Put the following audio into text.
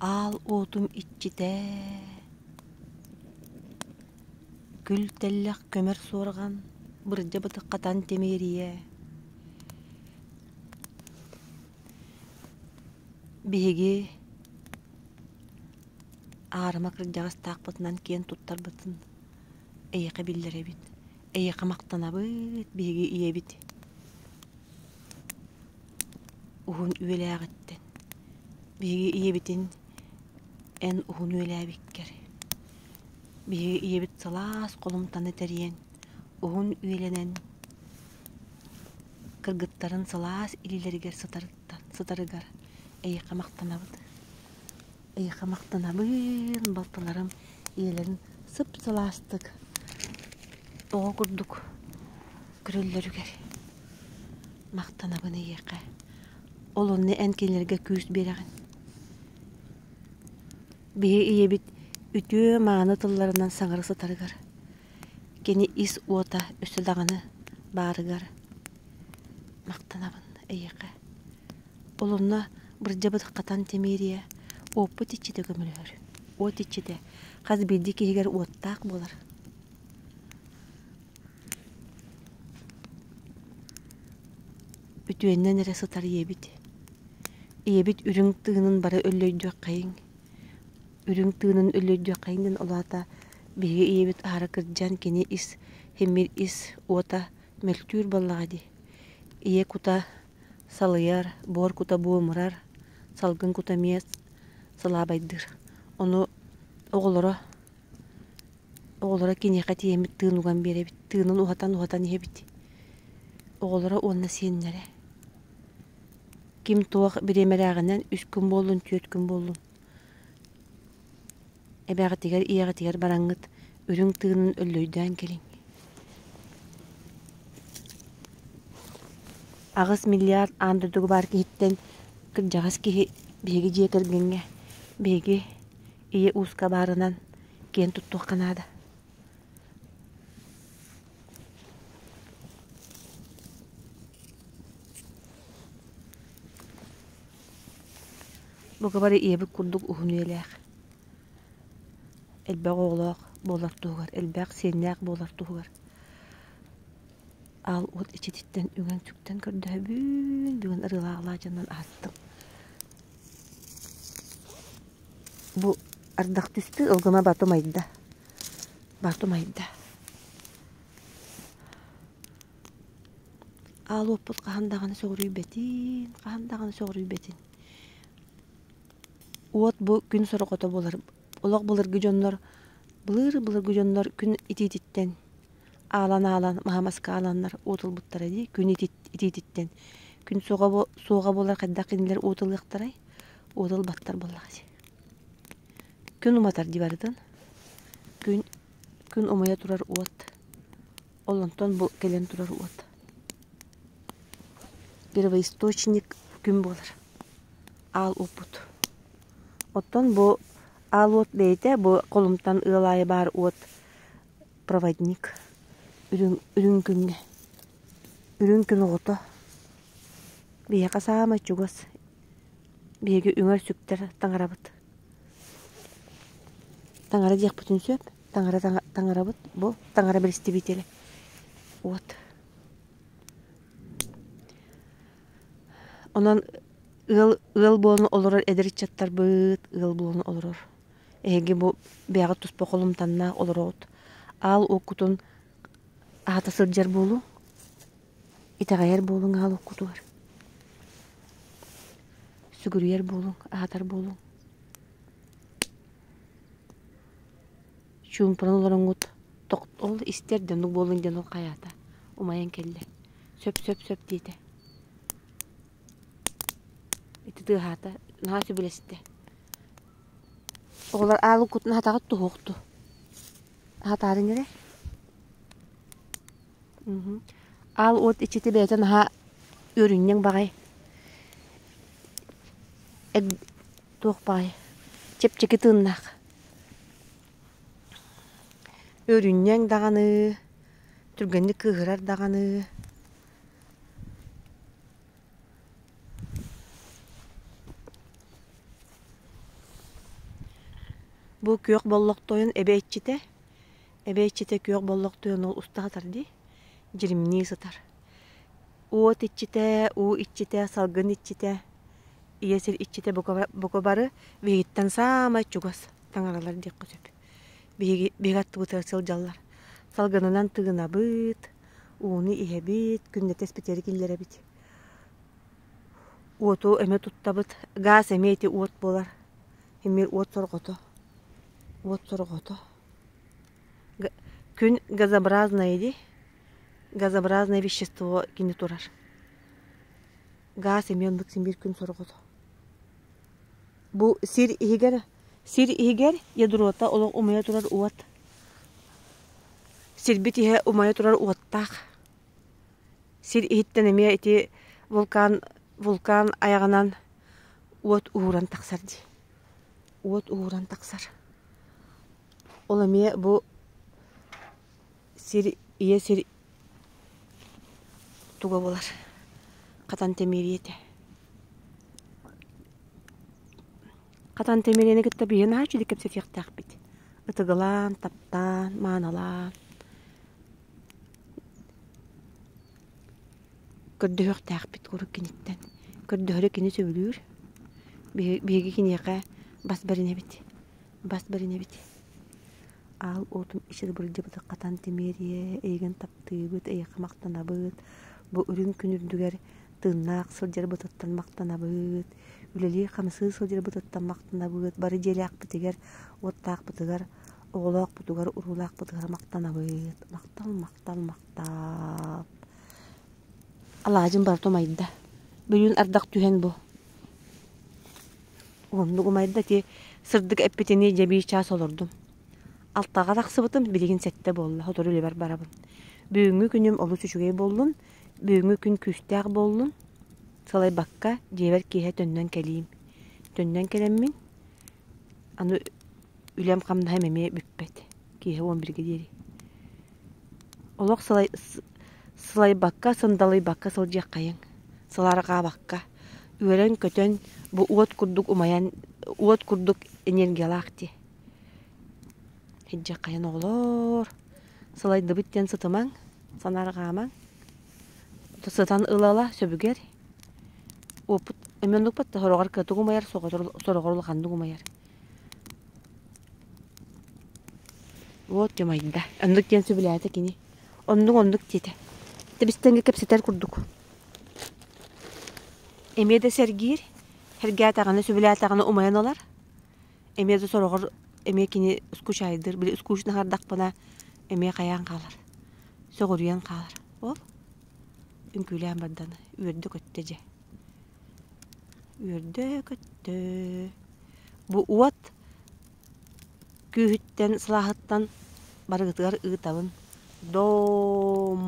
Аал уотум иччитэ, күл тэллэх көмөр суорҕан, бырдьа бытыххатан тимиэрийэ. Биһиги аарыма кырдьаҕастаахпытынан киэн туттарбытын эйиэхэ биллэрэбит, эйиэхэ махтанабыт биһиги ийэбит уһун үйэлээҕиттэн биһиги ийэбитин эн уһун үйэлээбиккэр биһиги ийэбит сылаас холумтаны тэрийэн уһун үйэлэнэн кыргыттарын сылаас илиилэригэр сытарыттан сытарыгар эйиэхэ махтанабыт эйиэхэ махтанабын балтыларым ийэлэрин сып-сылаастык оҕо курдук көрөллөрүгэр махтанабын эйиэхэ ол онно эн кинилэргэ күүс биэрэҕин биһи ийэбит үтүө мааны тылларынан саҥара сытарыгар кини ис уота өссө даҕаны баарыгар махтанабын эйиэхэ Ол онно бырдьабыт хатан тимириэ, уоппут иччитэ көмөлөһөр. Уот иччитэ хас биирдии киһигэр уоттаах буолар. Үтүөннэн эрэ сытар ийэбит. Ийэбит үрүҥ тыынын бары өллөйдүөххэйиҥ. Үрүҥ тыынын өллөйдүөххэйиҥ диэн ол аата биһиги ийэбит аһара кырдьан кини ис химмир ис уота мөлтүүр буоллаҕа дии. Ийэ кута салыйар, буор кута буомурар, салгын кута эмиэ сылаабайдыыр. Ону оҕолоро оҕолоро киниэхэ тиийэммит тыын уган биэрэбит, тыынын уһатан-уһатан иһэбит. Оҕолоро уонна сиэннэрэ. Ким туох бириэмэлээҕинэн үс күн буоллун, түөрт күн буоллун Эбэҕитигэр, ийэҕитигэр бараҥҥыт үрүҥ тыынын өллөйдөөн кэлиҥ. 8 миллиард аан дойдуга баар киһиттэн кырдьаҕас киһи биһиги дьиэ кэргэҥҥэ, биһиги ийэ ууска баарынан киэн туттуохха наада. Бука бары ийэбит курдук уһун үйэлээх элбэх оҕолоох буолар туһугар, элбэх сиэннээх буолар туһугар аал уот иччититтэн үҥэн-сүктэн көрдөһөбүн, бүгүн ырыалаах алаадьынан аһаттым. Бу ардах түстүү ылгыма батумайда, батумайда. Аал уоппут хаһан даҕаны сөҕүрүйбэтин, хаһан даҕаны сөҕүрүйбэтин. Уот бу күн сорҕото буолар. Олох былыргы дьоннор, былыр-былыргы дьоннор күн итиититтэн аалан-аалан маһа маска ааланнар уот ылбыттара дии, күн итиититтэн. Күн суоҕа, суоҕа буолар хайдах кинилэр уот ылыахтарай? Уот ылбаттар буоллаҕа дии. Күн уматар дии барытын. Күн, күн умайа турар уот. Ол онтон бу кэлэн турар уот. Первоисточник күн буолар. Аал уоппут. Оттон бу аал уот бэйэтэ бу холумтан ыал аайы баар уот проводник үрүҥ, үрүҥ күҥҥэ. Үрүҥ күн оҕото. Биһиэхэ саамай чугас. Биһиги үҥэр-сүктэр таҥарабыт. Таҥара диэхпитин сөп. Таҥара таҥарабыт бу таҥара бэрэстэбиитэлэ. Уот. Онон ыал ыал буолан олорор эдэр ыччаттарбыт ыал буолан олорор. Эһиги бу бэйэҕит туспа холумтаннаах олороҕут. Аал уоккутун аһата сылдьар буолуҥ. Итэҕэйэр буолуҥ аал уоккутугар. Сүгүрүйэр буолуҥ, аһатар буолуҥ. Чуумпуран олороҥҥут ол истэр да оннук буоллун диэн ол хайаата умайан кэллэ. Сөп сөп сөп диэтэ. Ити тыаһаата, наһаа сөбүлэстэ. Оҕолор аал кутун аһатаҕыт туһуохту. Аһатаарыҥ эрэ. Аал уот иччитэ бэйэтэ наһаа үөрүнньэҥ баҕайы. Туох баҕайы чэпчэки тыыннаах. Үөрүнньэҥ даҕаны, түргэнник кыыһырар даҕаны. Бу күөх боллох тойон эбэ иччитэ, эбэ иччитэ күөх боллох тойон ол уста сытар дии, дьиримнии сытар. Уот иччитэ, уу иччитэ, салгын иччитэ, ийэ сир иччитэ бука, бука бары биһигиттэн саамай чугас таҥаралар диэххэ сөп. Биһиги, биһиги аттыбытыгар сылдьаллар. Салгынынан тыынабыт, ууну иһэбит, күннэтэ испитигэр киллэрэбит. Уоту эмэ туттабыт, газ эмиэ ити уот буолар. Эмиэ уот сорҕото. Уот сорҕото. Күн газообразное дии. Газообразное вещество кини турар. Газ эмиэ оннук син биир күн сорҕото. Бу сир иһигэр сир иһигэр ядрота олох умайа турар уот. Сирбит иһэ умайа турар уоттаах. Сир иһиттэн эмиэ ити вулкан вулкан айаҕынан уот ууран тахсар дии. Уот ууран тахсар. Ол эмиэ бу сир ийэ сир туга буолар хатан тэмиэрийэтэ. Хатан тэмиэрийэни кытта биһиги наһаа үчүгэй кэпсэтиэхтээхпит. Ытыгылаан, таптаан, маанылаан. Көрдөһүөхтээхпит куруук киниттэн. Көрдөһөрү кини сөбүлүүр. Биһиги киниэхэ бас бэринэбит. Бас бэринэбит. Аал уотун ичир былдьабыты хатан тимиэрийэ, эйигин таптыыбыт, эйиэхэ махтанабыт. Бу үрүҥ күн үрдүгэр тыыннаах сылдьарбытыттан махтанабыт. Үлэлии-хамсыы сылдьарбытыттан махтанабыт. Бары дьиэлээхпитигэр, уоттаахпытыгар Оҕолоохпутугар, уруулаахпытыгар махтанабыт. Махтал, махтал, махтал. Алаадьым барыта умайда. Бүгүн ардах түһэн бу. Уһуннук умайда ити сырдык эппитинии дьэ биир чаас олордум. Алтаҕа тахсыбытым, билигин сэттэ буолла, сотору үлэбэр барабын. Бүгүҥҥү күнүм олус үчүгэй буоллун, бүгүҥҥү күн күүстээх буоллун. Сылайбакка дьиэбэр киэһэ төннөн кэлиим. Төннөн кэлэммин, аны үлэм хамнаһым эмиэ бүппэт киэһэ уон бииргэ диэри олох сылай сылайбакка сындалыйбакка сылдьыаххайыҥ сылаарҕаабакка үөрэн-көтөн бу уот курдук умайан уот курдук энергиялаах дии сылдьыаххайын оҕолоор сылайдыбыт диэн сытымаҥ санаарҕаамаҥ сытан ыла-ыла сөбүгэр уоппут эмиэ оннук батта сороҕор кыратык умайар сороҕор улаханнык умайар Вот дьомайда. Оннук диэн сөбүлээтэ кини. Оннук-оннук диэтэ. Тэбистэҥҥэ кэпсэтэр курдук. Эмиэ да сэргиир, сэргээтэҕинэ, сөбүлээтэҕинэ умайан ылар. Эмиэ да сороҕор эмиэ кини скучайдыыр, били скучно аһардахпына эмиэ хайаан хаалар, сөҕүрүйэн хаалар. Ол үҥкүүлээн барданы үөрдэ-көттө дьэ. Үөрдэ-көттө. Бу уот күүһүттэн, сылааһыттан барыгытыгар ыытабын. Дом.